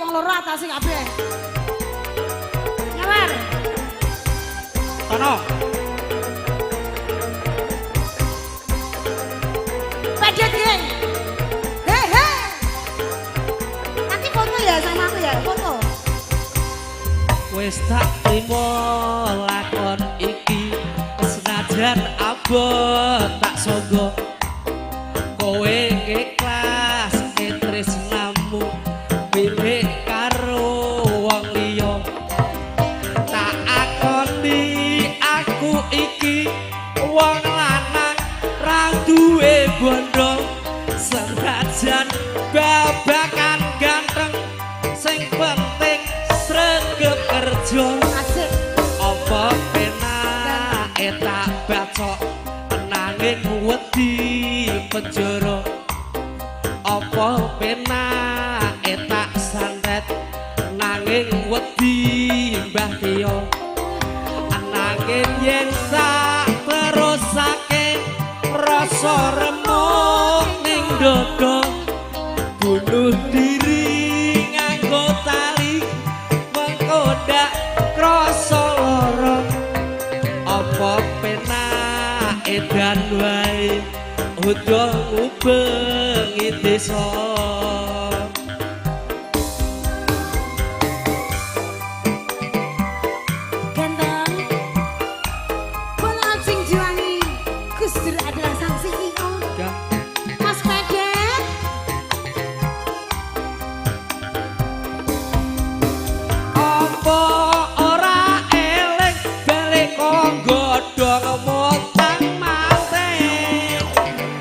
Wong loro atase kabeh. Nyawer. Tono. Pedet geng. Hei hei. Nanti foto ya sama aku ya, foto. Wis tak trimo lakon iki, senajan abot tak sangga. Kowe ikhlas tresnamu pilih karo wong liya. Tak akoni aku iki wong lanang ra duwe bondo, senajan babakan ganteng sing penting sregep kerja. Asik. Apa penake tak bacok nanging wedi penjara, apa penake tak santet nanging wedi Mbah Tio, nanging yen tak terusake rasa remuk ning dada, bunuh diri nganggo tali mengko ndak krasa lara. Apa penak edan wae uga ngubengi desa. Ganteng. Bola sing juwangi. Gus Dur adalah sang CEO. Mas Pedet. Apa ora eling balik kok godhong motang mate?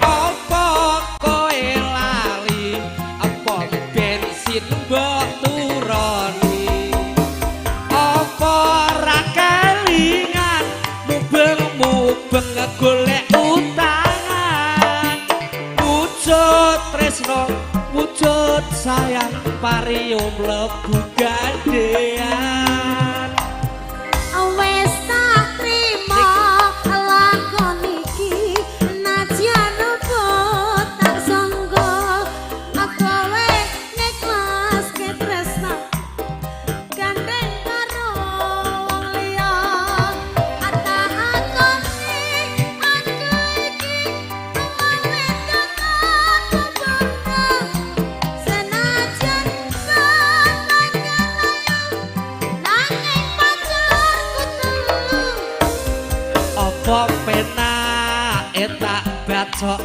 Apa kowe lali apa bensin mbok turoni? Apa ora kelingan mubeng-mubeng golek utangan? Wujud tresno, wujud sayang, pariyo mlebu gandean. Wes tak trimo lakon iki, najan abot tak sangga. Kowe ngiklaske tresno gandeng karo wong liya. Tak akoni aku iki wong wedok tanpa bondo, senajan babakan ayu nanging pacarku telu. Apa penake tak bacok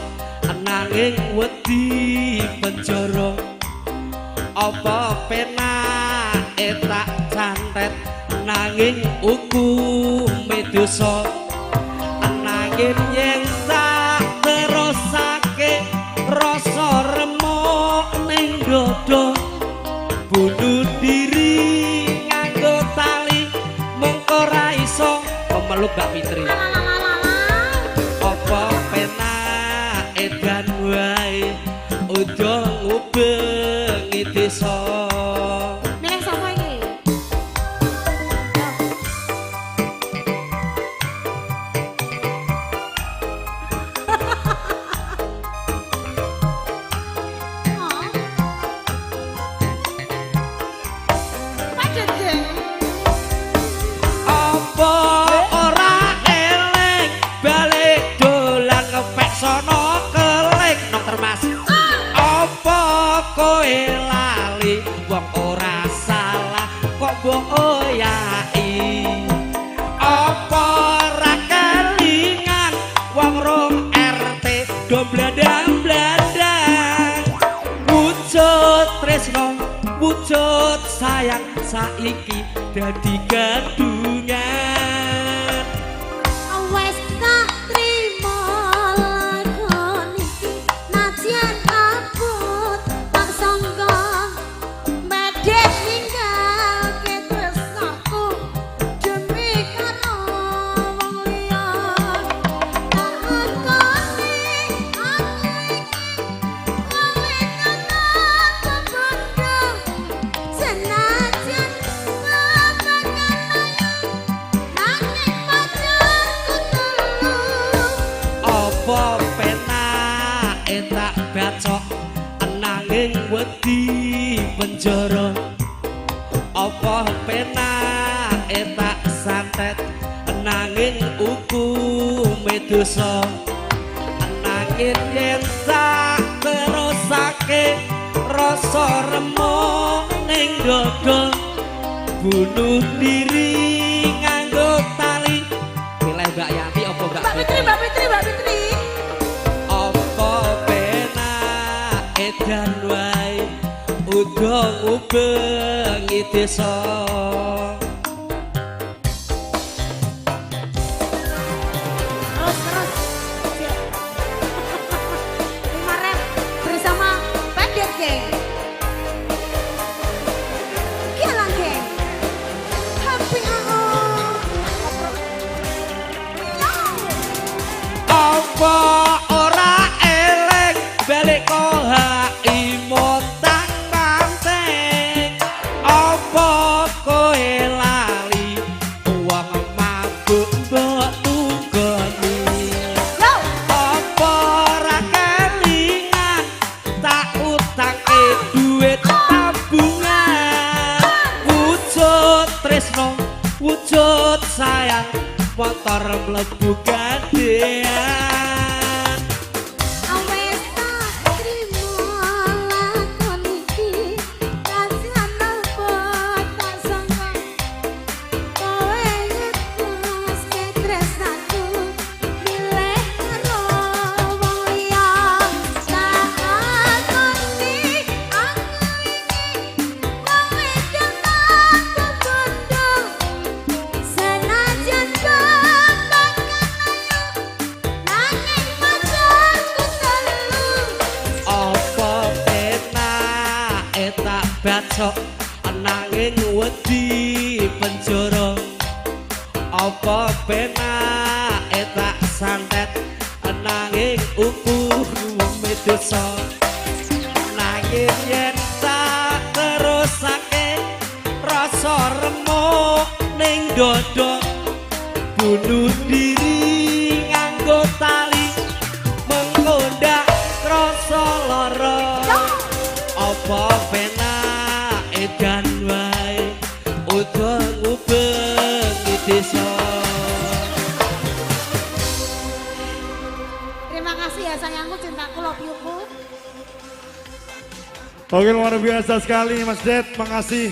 nanging wedi penjara, apa penake tak cantet nanging hukume dosa, nanging yen tak terusake rasa remuk ning dada, bunuh diri nganggo tali mengko ra iso memeluk Mbak Fitri. Apa penak edan wae uga ngubengi desa. Milih sapa iki? Oh. Padet geng. Apa ora eling balik dolan ngepek sono keling nong termas? Apa kowe lali wong ora salah kok mbok oyai? Apa ora kelingan wong rong RT do bladang-bladang? Wujud tresno, wujud sayang saiki dadi gadungan. Wes tak trimo lakon iki, najan abot tak sangga. Medet ninggalke tresnaku demi karo wong liya. Tak akoni aku iki wong wedok tanpa bondo, senajan babakan ayu nanging pacarku telu. Apa penake tak bacok nanging wedi penjara, Penake tak santet nanging hukume dosa, nanging yen tak terusake rasa remuk ning dada, bunuh diri nganggo tali. Pilih Mbak Yanti apa Mbak Mbak Fitri, Mbak Fitri, Mbak Fitri. Apa penak edan wae uga ngubengi desa. Terus, terus. Siap. Lima rep bersama Pendek Gang. Gilang Gang. Happy oh. Yo. Apa ora eleng balik kohai montang manting? Apa kowe lali wong mabuk mbok tunggoni? Yo. Apa ora kelingan tak utangke duit tabungan? Wujud tresno, wujud sayang, motor mlebu gadean. Awes tak trimo lakon iki, kasihan apa tak sangka kowe ngepuske tresnaku, milih karo wong liya. Tak akoni aku iki wong wedok tanpa bondo, senajan kepakan ayu nanging pacarku telu. Apa penake tak bacok nanging wedi penjara? Apa penake tak santet nanging hukume dosa, nanging yen tak terusake rasa remuk ning dada, bunuh diri nganggo tali, mengko ndak krasa lara. Apa penak edan wae uga ngubengi desa. Terima kasih ya sayangku, cintaku, love you-ku. Oke, luar biasa sekali, Mas Ded, makasih.